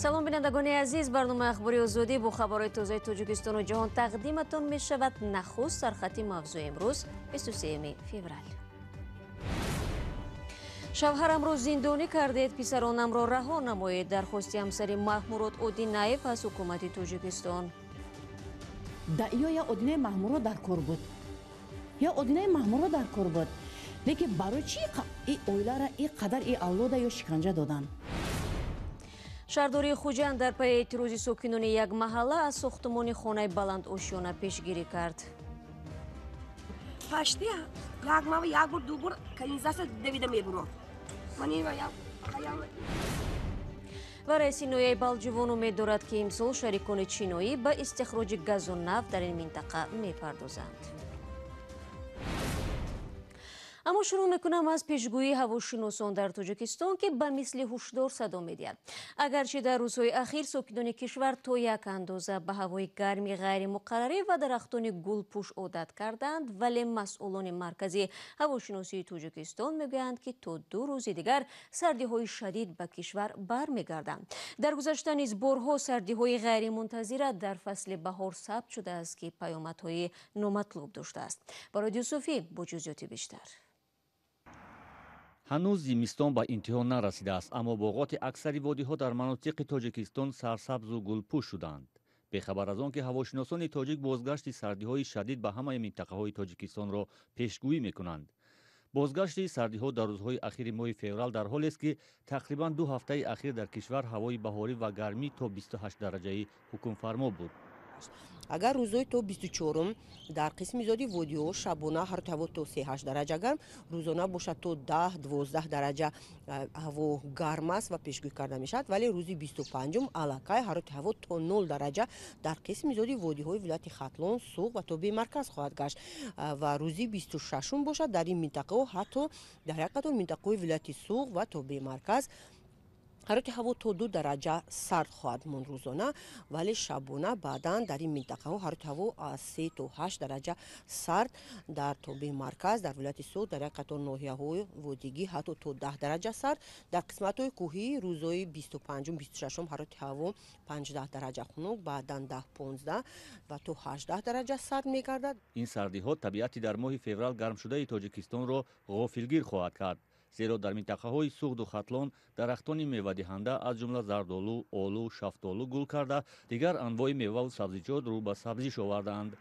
Салом, бинандагони азиз. Барномаи ахбори Озодӣ бо хабарҳои тозаи Тоҷикистону ҷаҳон тақдиматон мешавад. Нахуст сархати мавзӯи имрӯз, 23 феврал. Шавҳарамро зиндонӣ кардед, писаронамро раҳо намоед. Дархости ҳамсари Маҳмурод Одинаев аз ҳукумати Тоҷикистон. Ё я Одинаи Маҳмурод дар кор буд, ё Одинаи Маҳмурод дар кор буд. Лекин барои чӣ и оилара и қадар и авлода ё шиканҷа доданд? Шаҳрдории Хуҷанд дар пайи эътирози сокинони як маҳалла аз сохтумони хонаи баландошёна пешгирӣ кард. Пашти як мава як бор, ду бор канализатсия давида мебурад. Ва раиси ноҳияи Балҷувон умед дорад, ки имсол шарикони чиноӣ ба истихроҷи газу нафт дар ин минтақа мепардозанд. Аммо шурӯъ мекунам аз пешгӯии ҳавошиносон дар Тоҷикистон, ки ба мисли ҳушдор садо медиҳад. Агарчи дар рӯзҳои ахир сокинони кишвар то як андоза ба ҳавои гарми ғайримуқаррарӣ ва дарахтони гулпӯш одат карданд, вале масъулони маркази ҳавошиносии Тоҷикистон мегӯянд, ки то 2 рӯзи дигар сардиҳои шадид ба кишвар бармегарданд. Дар гузашта низ борҳо сардиҳои ғайримунтазира дар фасли баҳор сабт шудааст, ки паёмадҳои номатлуб доштааст. Барои Юсуфӣ бо ҷузъиёти бештар. Ҳанӯз зимистон ба интиҳо нарасидааст, аммо боғоти аксари водиҳо дар манотиқи Тоҷикистон сарсабзу гулпӯш шуданд. Бехабар аз он ки ҳавошиносони тоҷик бозгашти сардиҳои шадид ба ҳамаи минтақаҳои Тоҷикистонро пешгӯӣ мекунанд. Бозгашти сардиҳо дар рӯзҳои ахири моҳи феврал дар ҳолест, ки тақрибан 2 ҳафтаи ахир дар кишвар ҳавои баҳорӣ ва гармӣ то 28 дараҷаи ҳукмфармо буд. Агар рӯзҳои то 24 дар қисми зиёди водиҳо шабона ҳарорати ҳаво то 38 дараҷа гарм, рӯзона бошад то 10-12 дараҷа ҳаво гарм аст ва пешгӯӣ карда мешавад, вале рӯзи 25 аллакай ҳарорати ҳаво то 0 дараҷа дар қисми зиёди водиҳои вилояти Хатлон, Суғд ва тобеи марказ хоҳад гашт ва рӯзи 26 бошад дар ин минтақаҳо, ҳатто дар як қатор минтақаҳои вилояти Суғд ва тобеи марказ ҳарорати ҳаво то 2 дараҷа сард хоҳад монд рӯзона, вале шабона баъдан дар ин минтақаҳо ҳарорати ҳаво аз 3 то 8 дараҷа сард, дар тобеи марказ, дар вилояти Суғд, дар як қатор ноҳияҳои водигӣ ҳатто то 10 дараҷа сард, дар қисматҳои кӯҳӣ рӯзҳои 25 26 ҳарорати ҳаво 15 дараҷа хунук, баъдан 10-15 ва то 18 дараҷа сард мегардад. Ин сардиҳо табиати дар моҳи феврал гармшудаи Тоҷикистонро ғофилгир хоҳад кард. Зеро дар минтақаҳои Суғду Хатлон дарахтони мевадиҳанда аз ҷумла зардолу, олу, шафтолу гул карда, дигар анвои меваву сабзиҷот рӯ ба сабзиш овардаанд.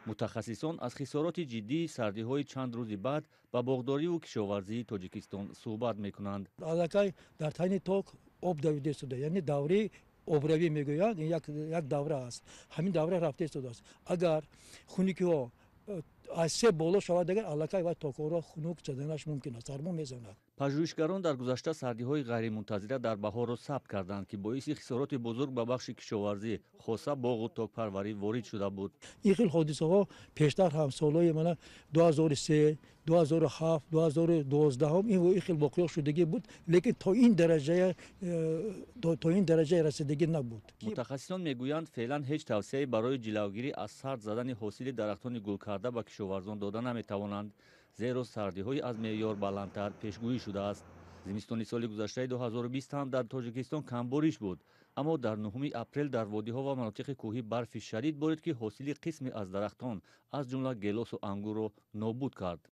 Мутахассисон аз хисороти ҷиддии сардиҳои чанд рӯзи баъд ба боғдориву кишоварзии Тоҷикистон суҳбат мекунанд. Аллакай дар тайни ток об давида истода, яъне давраи обравӣ мегӯянд, як давра аст. Ҳамин давра рафта истодааст. Агар хунукиҳо аз 3 боло шавад, агар аллакай ва токҳоро хунук заданаш мумкин аст, сармо мезанад. Пажӯҳишгарон дар гузашта сардиҳои ғайримунтазира дар баҳорро сабт карданд, ки боиси хисороти бузург ба бахши кишоварзӣ, хоса боғу токпарварӣ ворид шуда буд. Ин хел ҳодисаҳо пештар ҳам солҳои мана 2003, 2007, 2012 ин хел воқеа шудагӣ буд, лекин то ин дараҷаи расидагӣ набуд. Мутахассисон мегӯянд, феълан ҳеҷ тавсияе барои ҷилавгирӣ аз сард задани ҳосили дарахтони гулкарда ба кишоварзон дода наметавонанд, зеро сардиҳои аз меъёр баландтар пешгӯӣ шудааст. Зимистони соли гузаштаи 2020 ҳам дар Тоҷикистон камбориш буд, аммо дар 9 апрел дар водиҳо ва манотиқи кӯҳӣ барфи шадид борид, ки ҳосили қисме аз дарахтон аз ҷумла гелосу ангурро нобуд кард.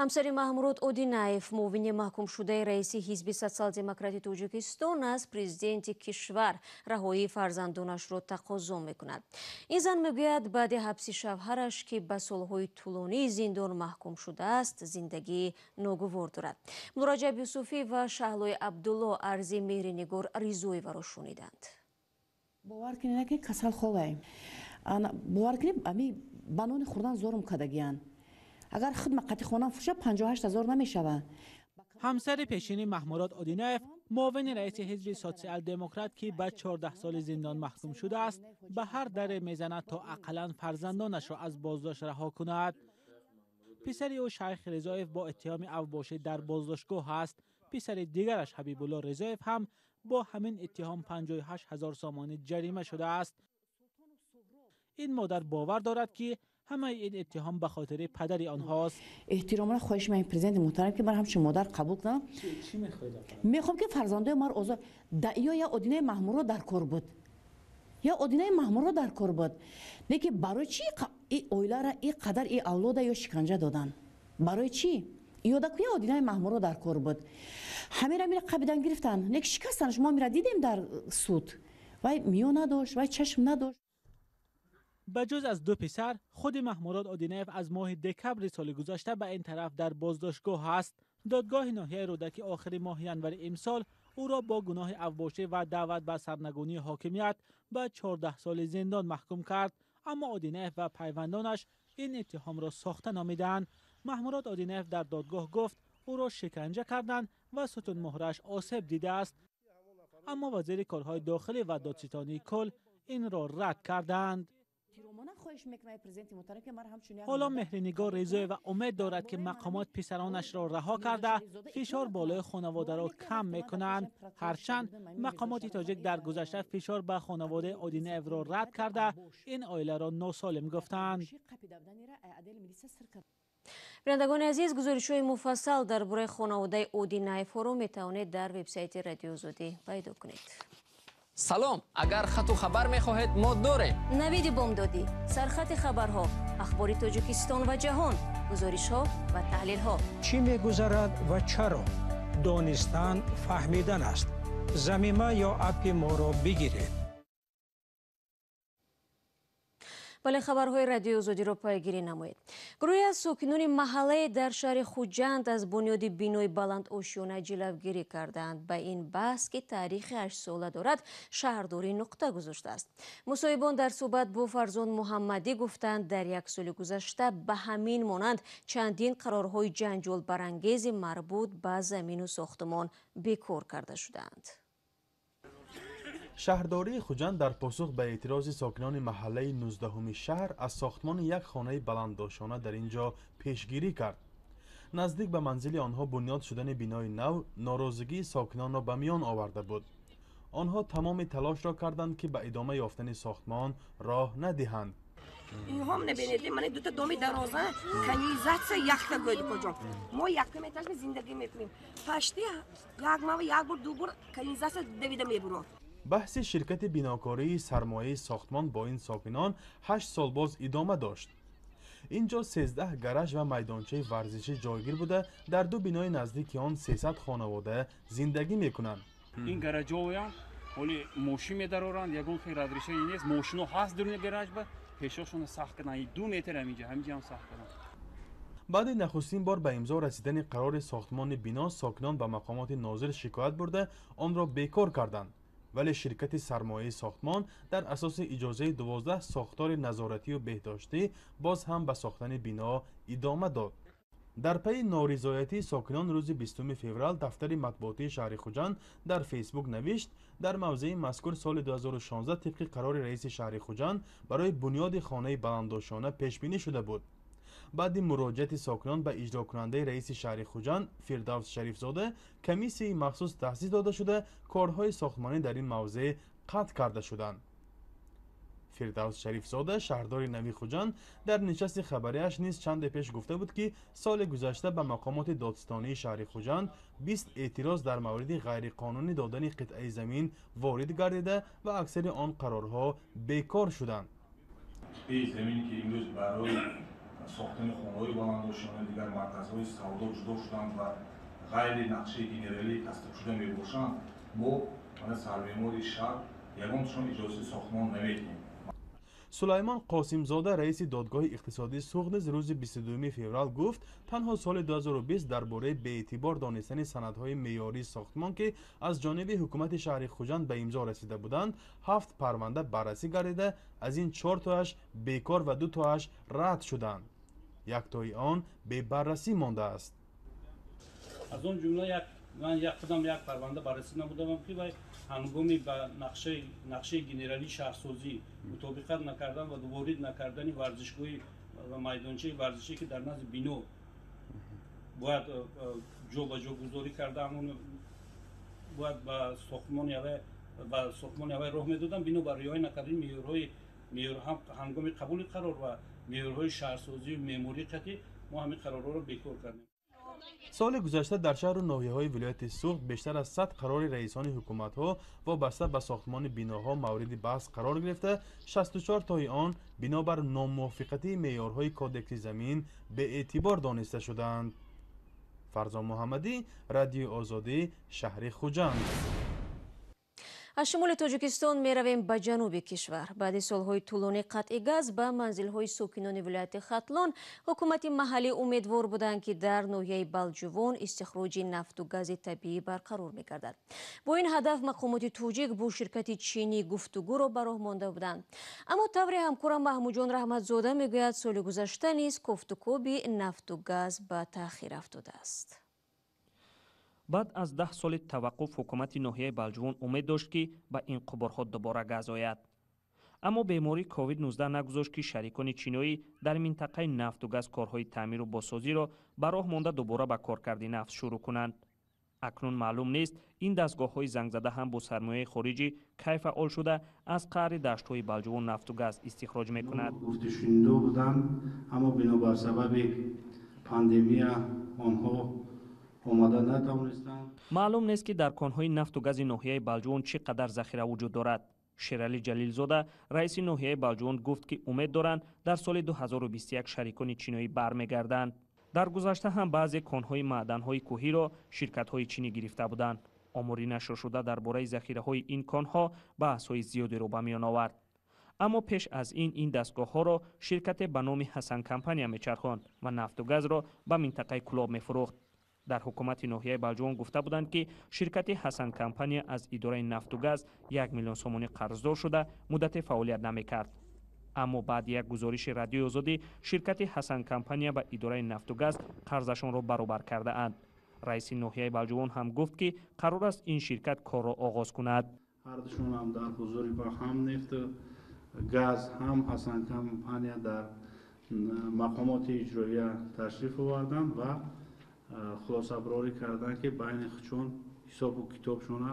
Ҳамсари Маҳмурод Одинаев, муовини маҳкумшудаи раиси ҳизби Социал-демократи Тоҷикистон, аз президенти кишвар раҳоии фарзандонашро тақозо мекунад. Ин зан мегӯяд, баъди ҳабси шавҳараш, ки ба солҳои тӯлонии зиндон маҳкум шудааст, зиндагии ногувор дорад. Мураҷаб Юсуфӣ ва Шаҳлои Абдулло арзи Меҳринигор Ризоеваро шуниданд. Бовар кунед, ки касал ховаем. Бовар кунед, ами ба нони хӯрдан зорум кардагиянд. Агар худ мақати хонам фурӯша 58 ҳазор намешавад. Ҳамсари пешини Маҳмурод Одинаев, муовини раиси ҳизби Социал-демократ, ки ба 14 соли зиндон маҳкум шудааст, ба ҳар даре мезанад то ақаллан фарзандонашро аз боздошт раҳо кунад. Писари ӯ Шайх Ризоев бо иттиҳоми авбошӣ дар боздоштгоҳ аст. Писари дигараш Ҳабибулло Ризоев ҳам бо ҳамин иттиҳом 58 ҳазор сомонӣ ҷарима шудааст. Ин модар бовар дорад, ки ҳамаи ин иттиҳом ба хотири падари онҳост. Эҳтиромона хоҳиш мекунам президенти муҳтарам, ки ман ҳамчун модар қабул кунам. Чӣ мехоҳед? Мехоҳам, ки фарзандои маро озод. Ё я Одинаи Маҳмудро дар кор буд, я Одинаи Маҳмудро дар кор буд. Лекин барои чӣ и оилара и қадар и авлода ё шиканҷа додан? Барои чӣ? Ёдаку я Одинаи Маҳмудро дар кор буд. Ҳамера мира қабидан гирифтан, лекин шикастан. Шумо мира дидем дар суд. Вай миё надошт, вай чашм надошт. Ба ҷуз аз ду писар, худи Маҳмурод Одинаев аз моҳи декабри соли гузашта ба ин тараф дар боздоштгоҳ ҳаст. Додгоҳи ноҳияи Рӯдакӣ охири моҳи январи имсол ӯро бо гуноҳи авбошӣ ва даъват ба сарнагунии ҳокимият ба 14 соли зиндон маҳкум кард. Аммо Одинаев ва пайвандонаш ин иттиҳомро сохта номиданд. Маҳмурод Одинаев дар додгоҳ гуфт, ӯро шиканҷа карданд ва сутунмуҳраш осеб дидааст. Аммо вазири корҳои дохилӣ ва додситонии кул инро рад карданд. Ҳоло Меҳринигор Ризоева умед дорад, ки мақомот писаронашро раҳо карда, фишор болои хонаводаро кам мекунанд. Ҳарчанд мақомоти тоҷик дар гузашта фишор ба хонаводаи Одинаевро рад карда, ин оиларо носолим гуфтанд. Бинандагони азиз, гузоришҳои муфассал дар бораи хонаводаи Одинаевҳоро метавонед дар вебсайти Радиои Озодӣ пайдо кунед. Салом, агар хату хабар мехоҳед, мо дорем. Навиди бомдодӣ, сархати хабарҳо, ахбори Тоҷикистон ва ҷаҳон, гузоришҳо ва таҳлилҳо. Чӣ мегузарад ва чаро? Донистан фаҳмидан аст. Замима ё аппи моро бигиред. Бале, хабарҳои Радиои Озодиро пайгирӣ намоед. Гурӯҳе аз сокинони маҳаллае дар шаҳри Хуҷанд аз бунёди бинои баландошёна ҷилавгирӣ карданд. Ба ин баҳс, ки таърихи 8сола дорад, шаҳрдорӣ нуқта гузоштааст. Мусоҳибон дар суҳбат бо Фарзон Муҳаммадӣ гуфтанд, дар як соли гузашта ба ҳамин монанд чандин қарорҳои ҷанҷолбарангези марбут ба замину сохтумон бекор карда шудаанд. Шаҳрдории Хуҷанд дар посух ба эътирози сокинони маҳаллаи 19-уми шаҳр аз сохтмони як хонаи баландошёна дар ин ҷо пешгирӣ кард. Наздик ба манзили онҳо бунёд шудани бинои нав норозигии сокинонро ба миён оварда буд. Онҳо тамоми талошро карданд, ки ба идома ёфтани сохтмон роҳ надиҳанд. Инҳом набинед, мана дута доми дароза, канализатсия якта гӯйд куҷо. Мо якум этажме зиндагӣ мекунем. Пашти як мава як бор ду бор канализатсия давида мебурод. Баҳси ширкати бинокории сармояи сохтмон бо ин сокинон 8 сол боз идома дошт. Ин ҷо 13 гараж ва майдончаи варзишӣ ҷойгир буда, дар ду бинои наздики он 300 хонавода зиндагӣ мекунанд. Ин гаражоям ҳоли мошин медароранд, ягон хел разрешение нест. Мошино ҳаст дуруни гараж, ба пешошона сахт карданд, 2 метр ҳаминҷа, ҳаминҷаам сахт карданд. Баъди нахустин бор ба имзо расидани қарори сохтмони бино, сокинон ба мақомоти нозир шикоят бурда, онро бекор карданд. Вале ширкати сармояи сохтмон дар асоси иҷозаи 12 сохтори назоратию беҳдоштӣ боз ҳам ба сохтани бино идома дод. Дар пайи норизоятии сокинон рӯзи 20 феврал дафтари матбуотии шаҳри Хуҷанд дар Фейсбук навишт, дар мавзеи мазкур соли 2016 тибқи қарори раиси шаҳри Хуҷанд барои бунёди хонаи баландошёна пешбинӣ шуда буд. Баъди муроҷиати сокинон ба иҷрокунандаи раиси шаҳри Хуҷанд Фирдавс Шарифзода комиссияи махсус таъсис дода шуда, корҳои сохтмонӣ дар ин мавзеъ қатъ карда шуданд. Фирдавс Шарифзода, шаҳрдори нави Хуҷанд, дар нишасти хабарияш низ чанде пеш гуфта буд, ки соли гузашта ба мақомоти додситонии шаҳри Хуҷанд 20 эътироз дар мавриди ғайриқонунӣ додани қитъаи замин ворид гардида ва аксари он қарорҳо бекор шуданд. Қитъаи замин, ки имрӯз барои сохтани хонаҳои баландошёна, дигар марказҳои савдо ҷудо шуданд ва ғайри нақшаи генералӣ тасдиқшуда мебошанд, мо мана сармеъмори шаҳр ягонташон иҷозаи сохтмон намедиҳем. Сулаймон Қосимзода, раиси додгоҳи иқтисодии Суғд, низ рӯзи 22 феврал гуфт, танҳо соли 2020 дар бораи беэътибор донистани санадҳои меъёрии сохтмон, ки аз ҷониби ҳукумати шаҳри Хуҷанд ба имзо расида буданд, 7 парванда баррасӣ гардида, аз ин 4 тоаш бекор ва 2 тоаш рад шуданд. Яктои он бебаррасӣ мондааст. Аз он ҷумла ман худам як парванда баррасӣ намудам, ки вай ҳангоми ба нақшаи генералии шаҳрсозӣ мутобиқат накардан ва ворид накардани варзишгоҳи ва майдончаи варзишӣ, ки дар назди бино бояд ҷо ба ҷо гузорӣ карда, ҳамон бояд ба сохтмони авай роҳ медодам, бино ба риоя накардани меъёрҳои ҳангоми қабули қарор ва меъёрҳои шаҳрсозию меъморӣ қатъӣ мо ҳамин қарорҳоро бекор кардем. Соли гузашта дар шаҳру ноҳияҳои вилояти Суғд бештар аз 100 қарори раисони ҳукуматҳо вобаста ба сохтмони биноҳо мавриди баҳс қарор гирифта, 64 тои он бинобар номувофиқатии меъёрҳои кодекси замин беэътибор дониста шудаанд. Фарзон Муҳаммадӣ, Радиои Озодӣ, шаҳри Хуҷанд. Аз шимоли Тоҷикистон меравем ба ҷануби кишвар. Баъди солҳои тӯлонии қатъи газ ба манзилҳои сокинони вилояти Хатлон, ҳукумати маҳаллӣ умедвор буданд, ки дар ноҳияи Балҷувон истихроҷи нафту гази табиӣ барқарор мегардад. Бо ин ҳадаф мақомоти тоҷик бо ширкати чинӣ гуфтугӯро ба роҳ монда буданд. Аммо тавре ҳамкорам Маҳмудҷон Раҳматзода мегӯяд, соли гузашта низ кофтукоби нафту газ ба таъхир афтодааст. Баъд аз 10 соли таваққуф ҳукумати ноҳияи Балҷувон умед дошт, ки ба ин қубурҳо дубора газ ояд. Аммо бемории COVID-19 нагузошт, ки шарикони чиноӣ дар минтақаи нафту газ корҳои таъмиру бозсозиро ба роҳ монда дубора ба коркарди нафт шурӯъ кунанд. Акнун маълум нест, ин дастгоҳҳои зангзада ҳам бо сармояи хориҷӣ кай фаъол шуда аз қаъри даштҳои Балҷувон нафту газ истихроҷ мекунад. Гуфтушунидо буданд, аммо бинобар сабаби пандемия онҳо омада натавонистанд. Маълум нест, ки дар конҳои нафту гази ноҳияи Балҷувон чӣ қадар захира вуҷуд дорад. Шералӣ Ҷалилзода, раиси ноҳияи Балҷувон, гуфт, ки умед доранд, дар соли 2021 шарикони чиноӣ бармегарданд. Дар гузашта ҳам баъзе конҳои маъданҳои кӯҳиро ширкатҳои чинӣ гирифта буданд. Омори нашршуда дар бораи захираҳои ин конҳо баҳсҳои зиёдеро ба миён овард. Аммо пеш аз ин ин дастгоҳҳоро ширкате ба номи Ҳасан Компания мечархонд ва нафту газро ба минтақаи Кулоб мефурӯхт. Дар ҳукумати ноҳияи Балҷувон гуфта буданд, ки ширкати Ҳасан Компания аз идораи нафту газ 1 миллион сомонӣ қарздор шуда муддате фаъолият намекард. Аммо баъди як гузориши Радиои Озодӣ ширкати Ҳасан Компания ба идораи нафту газ қарзашонро баробар кардаанд. Раиси ноҳияи Балҷувон ҳам гуфт, ки қарор аст ин ширкат корро оғоз кунад. Ҳардушон ҳам дар ҳузури ба ҳам нефту газ, ҳам Ҳасан Компания дар мақомоти иҷроия ташриф оварданд ва хулосабарорӣ карданд, ки байни худшон ҳисобу китобшона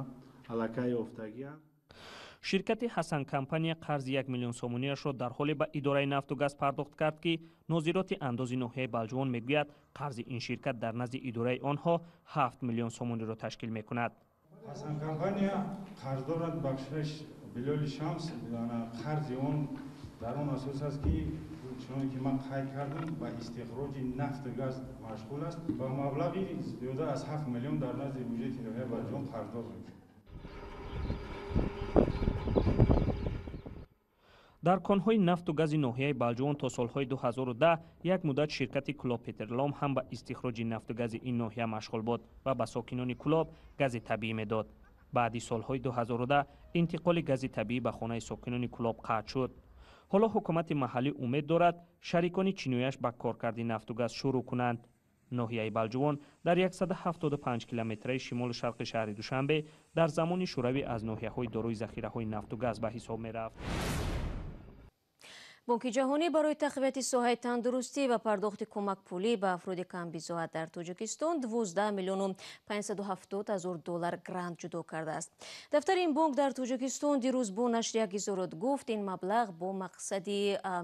аллакай ёфтагианд. Ширкати Ҳасан Компания қарзи 1 миллион сомониашро дар ҳоле ба идораи нафту газ пардохт кард, ки нозироти андози ноҳияи Балҷувон мегӯяд, қарзи ин ширкат дар назди идораи онҳо 7 миллион сомониро ташкил мекунад. Ҳасан Компания қарз дорад бахшиш Билоли Шамс. Қарзи он дар он асос аст, ки чуноне ки ман қайд кардам, ба истихроҷи нафту газ машғул аст ва маблағи зиёда аз 7 миллион дар назди буҷети ноҳияи Балҷувон қарздор мебошад. Дар конҳои нафту гази ноҳияи Балҷувон то солҳои 2010 як муддат ширкати Кулоб Петрлом ҳам ба истихроҷи нафту гази ин ноҳия машғул буд ва ба сокинони Кулоб гази табиӣ медод. Баъди солҳои 2010 интиқоли гази табиӣ ба хонаи сокинони Кулоб қатъ шуд. Ҳоло ҳукумати маҳаллӣ умед дорад, шарикони чинояш ба коркарди нафту газ шурӯъ кунанд. Ноҳияи Балҷувон дар 175 километраи шимолу шарқи шаҳри Душанбе дар замони Шӯравӣ аз ноҳияҳои дорои захираҳои нафту газ ба ҳисоб мерафт. Бонки ҷаҳонӣ барои тақвияти соҳаи тандурустӣ ва пардохти кӯмакпулӣ ба афроди камбизоат дар Тоҷикистон 12 миллиону 570 ҳазор доллар грант ҷудо кардааст. Дафтари ин бонк дар Тоҷикистон дирӯз бо нашри як изҳорот гуфт, ин маблағ бо мақсади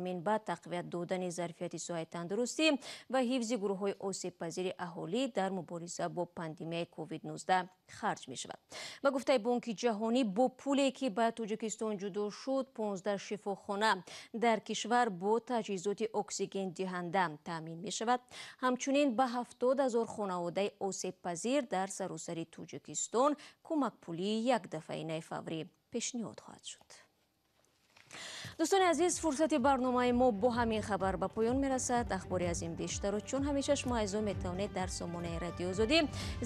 минбаъд тақвият додани зарфияти соҳаи тандурустӣ ва ҳифзи гурӯҳҳои осебпазири аҳолӣ дар мубориза бо пандемияи COVID-19 харҷ мешавад. Ба гуфтаи Бонки ҷаҳонӣ, бо пуле ки ба Тоҷикистон ҷудо шуд, 15 шифохона дар кишвар бо таҷҳизоти оксигендиҳанда таъмин мешавад. Ҳамчунин ба 70 ҳазор хонаводаи осебпазир дар саросари Тоҷикистон кӯмакпулии якдафъаинаи фаврӣ пешниҳод хоҳад шуд. Дӯстони азиз, фурсати барномаи мо бо ҳамин хабар ба поён мерасад. Ахбори аз ин бештарро чун ҳамеша шумо азизо метавонед дар сомонаи Радиои Озодӣ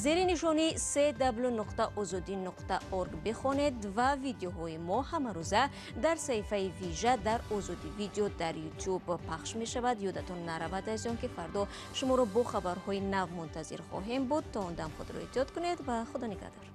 зери нишони cw.ozodi.org бихонед ва видеоҳои мо ҳамарӯза дар саҳифаи вижа дар Озодӣ видео дар YouTube пахш мешавад. Ёдатон наравад азизон, ки фардо шуморо бо хабарҳои нав мунтазир хоҳем буд. То он дам худро эҳтиёт кунед ва Худо нигаҳдор.